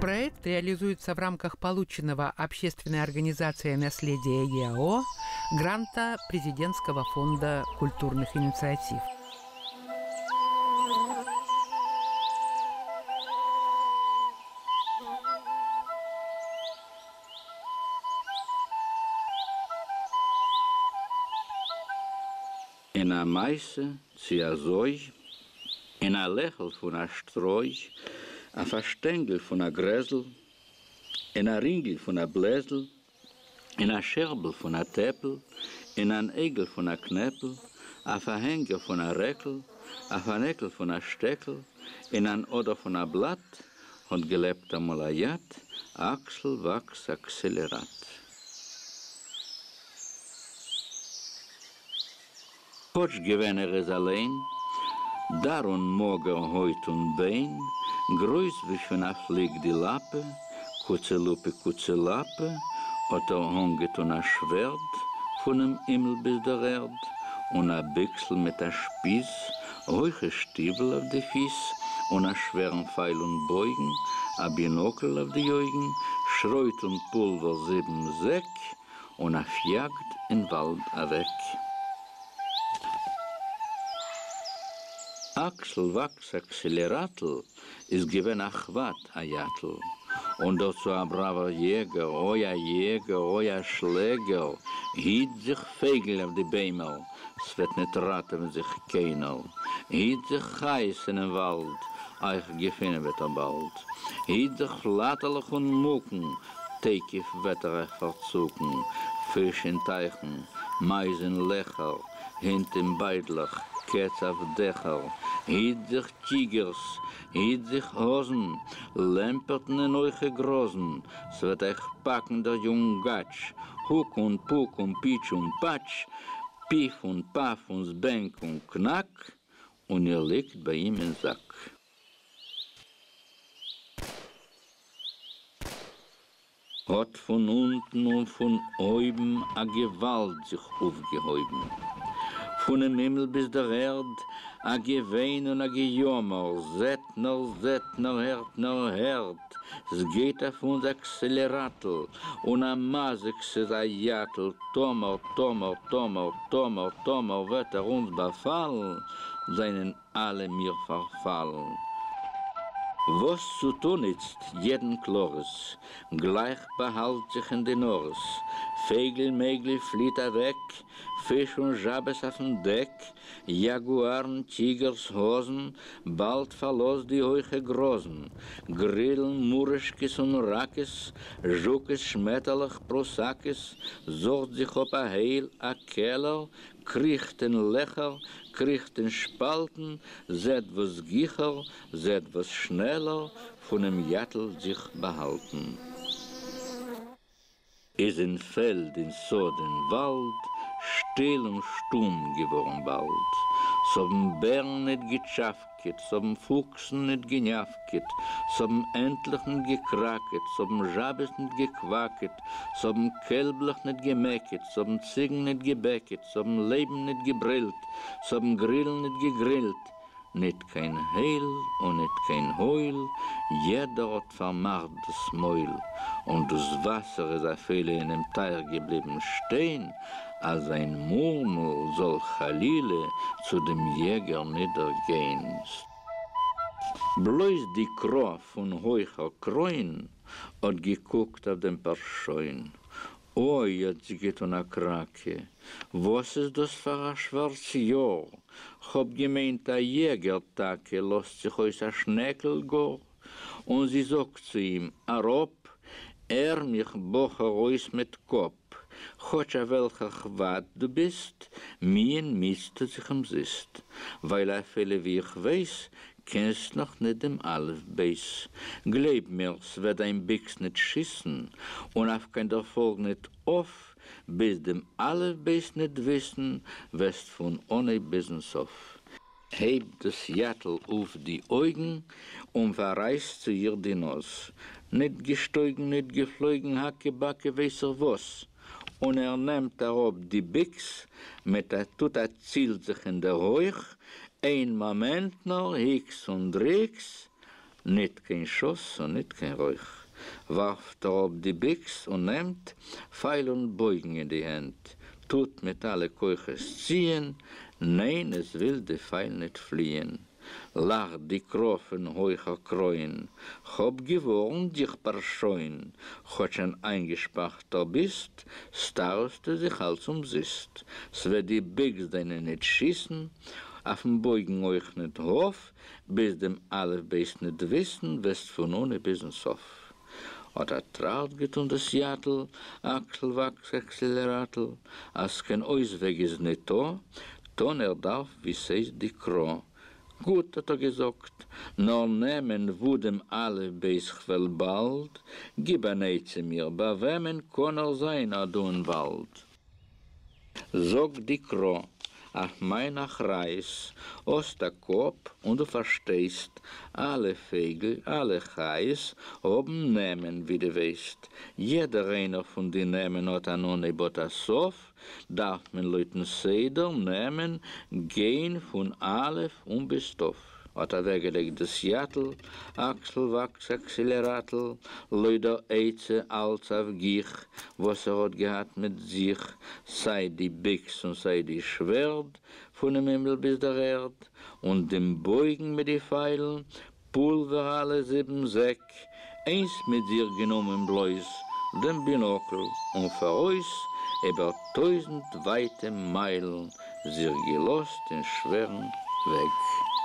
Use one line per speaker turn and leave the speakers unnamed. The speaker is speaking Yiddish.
Проект реализуется в рамках полученного общественной организацией «Наследие ЕАО» гранта Президентского фонда культурных инициатив.
אין א מעשה צי אזוי, אין א לעכל פון א שטרוי, אויף א שטענגל פון א גרעזל, אין א רינגל פון א בלעזל, אין א שערבל פון א טעפל, אין אן אייגל פון א קנעפל, אויף א הענגער פון א רעקל, אויף אן עקל פון א שטעקל, אין אן אדער פון א בלאט, האט געלעבט אמאל א יאט, אקסל וואקס אקסעלעראט. כאָטש געווען ער איז אַליין, דאַר און מאָגער הויט און ביין, גרויס ווי פֿון אַ פֿליג די לאַפּע, קוצעלופּע קוצעלאַפּע, האָט ער אָנגעטאָן אַ שווערד פֿונעם הימל ביז דער ערד, און אַ ביקסל מיט אַ שפּיז, הויכע שטיוול אויף די פֿיס, און אַ שווערן פֿייל און בויגן, אַ בינאָקל אויף די אויגן, שרויט און פּולווער זיבן זעק, און אויף יאַגד אין וואַלד אַוועק. אַקסל וואַקס אַקסעלעראַטל איז געווען אַ כוואַט אַ יאַטל, און דערצו אַ בראַווער יעגער, אוי אַ יעגער, אוי אַ שלעגער, היט זיך פייגל אויף די ביימער, ס'וועט ניט ראַטעווען זיך קיינער, היט זיך חיות אינעם וואַלד, אייך געפינען וועט ער באַלד, היט זיך פלאַטערלעך און מוקן, תיכף וועט ער אייך פארצוקן, פיש אין טייכן, מייז אין לעכער, הינט אין ביידלעך, קעץ אויף דעכער, היט זיך טיגערס, היט זיך האזן, לעמפערטן אין הויכע גראזן, ס'וועט אייך פאקן דער יונגאטש, הוק און פוק און פיטש און פאטש, פיף און פאף און זבענק און קנאק, און איר ליגט ביי אים אין זאק. האָט פֿון אונטן און פֿון אויבן אַ געוואַלד זיך אויפֿגעהויבן. פֿונעם הימל ביז דער ערד אַ געוויין און אַ געיאָמער, זעט נאָר, זעט נאָר, הערט נאָר, הערט, ס'גייט אויף אונדז אַקסעלעראַטל, און אַ מזיק ס'איז אַ יאַטל, טאָמער, טאָמער, טאָמער, טאָמער, טאָמער וועט ער אונדז באַפֿאַלן, זײַנען אלע מיר פארפאלן. וואס צו טון איצט יעדן קלאר איז, גלייך באהאלט זיך אין די נארעס, פייגל מייגל פליט אוועק, פיש און זשאבעס אויפן דעק, יאגוארן, טיגערס, האזן, באלד פארלאזט די הויכע גראזן, גרילן, מורישקעס און ראקעס, זשוקעס, שמעטערלעך, פרוסאקעס, זוכט זיך אפ א הייל, א קעלער, קריכט אין לעכער, קריכט אין שפּאַלטן, זעט װאָס גיכער, זעט װאָס שנעלער פֿונעם יאַטל זיך באַהאַלטן. איז אין פֿעלד, אין סאָד, אין װאַלד שטיל און שטום געװאָרן באַלד. ס'האָבן בערן ניט געטשאַפֿקעט, ס'האָבן פֿוקסן ניט געניאַפֿקעט, ס'האָבן ענטלעך ניט געקראַקעט, ס'האָבן זשאַבעס ניט געקװאַקעט, ס'האָבן קעלבלעך ניט געמעקעט, ס'האָבן ציגן ניט געבעקעט, ס'האָבן לייבן ניט געברילט, ס'האָבן גרילן ניט געגרילט, ניט קיין הייל און ניט קיין הויל, יעדער האָט פֿאַרמאַכט דאָס מויל, און דאָס וואַסער איז אַפֿילו אינעם טײַך געבליבן שטיין, אַז זײַן מורמל זאָל חלילה צו דעם יעגער ניט דערגיין. בלויז די קראָ פֿון הויכער קרוין האָט געקוקט אויף דעם פּאַרשוין. אוי, האָט זי געטאָן אַ קראַקע, וואָס איז דאָס פֿאַר אַ שוואַרץ יאָר? כ'האָב געמיינט, אַ יעגער טאַקע, לאָזט זיך אויס אַ שנעקל גאָר. און זי זאָגט צו אים, אַראָפּ, הער מיך, בחור, אויס מיט קאָפּ, כאָטש אַ וועלכער כוואַט דו ביסט, מיען מיסטו זיך אומזיסט, ווייל אַפֿילו ווי איך ווייס, קענסט נאָך ניט דעם אַלף-בית. גלייב מיר, ס'וועט דיין ביקס ניט שיסן און אויף קיין דערפאָלג ניט אויף, ביז דעם אַלף-בית ניט וויסן וועסט פון אָנהייב ביזן סוף. הייבט דאָס יאַטל אויף די אויגן און פאַררייסט צו איר די נאָז. ניט געשטויגן, ניט געפלויגן, האַקע-באַקע ווייס איך וואָס. און ער נעמט אַראָפּ די ביקס מיט אַ טוט אַ ציל זיך אין דער הויך, איין מאָמענט נאָר, היקס און דריקס, ניט קיין שאָס און ניט קיין רויך. וואַרפֿט ער אָפּ די ביקס און נעמט פֿייל און בויגן אין די הענט, טוט מיט אַלע כּוחות ציִען, ניין, עס וויל די פֿייל ניט פֿליִען. לאַכט די קראָ פֿון הויכער קרוין, כ'האָב געוואָרנט דיך, פּאַרשוין, כאָטש אַן אײַנגעשפּאַרטער ביסט, סטאַרעסטו זיך אַלץ אומזיסט. ס'וועט די ביקס דײַנע ניט שיסן, אויפֿן בויגן אויך ניט האָף, ביז דעם אלף-בית ניט וויסן וועסט פון אנהייב ביזן סוף. האָט אַ טראַכט געטאָן דאָס יאַטל, אַקסל וואַקס אַקסעלעראַטל, אַז קיין אויסוועג איז ניטאָ, טאָן ער דאַרף ווי ס'הייסט די קראָ. גוט, האָט ער געזאָגט, נאָר נעמען וווּ דעם אלף-בית כ'וועל באַלד, גיב אַן עצה מיר, בײַ וועמען קאָן ער זײַן אָט דאָ אין וואַלד? זאָגט די קראָ, אויף מײַן אַחריות, האָסט אַ קאָפּ און דו פֿאַרשטייסט, אַלע פֿייגל, אַלע חיות האָבן נעמען, ווי דו ווייסט. יעדער איינער פֿון די נעמען האָט אַן אָנהייב, האָט אַ סוף, דאַרף מען לויטן סדר נעמען גיין פֿון אַלף און ביז תּוו. האָט אַװעקגעלײגט דאָס יאַטל, אַקסל-װאַקס אַקסעלעראַטל, לױט דער עצה, אַלץ אױף גיך, װאָס ער האָט געהאַט מיט זיך, סײַ די ביקס און סײַ די שװערד, פֿונעם הימל ביז דער ערד, און דעם בױגן מיט די פֿײַלן, פּולװער אַלע זיבן זעק, אײנס מיט זיך גענומען בלױז דעם בינאָקל, און פֿאָרױס איבער טױזנט װײַטע מײַלן זיך געלאָזט אין שװערן װעג.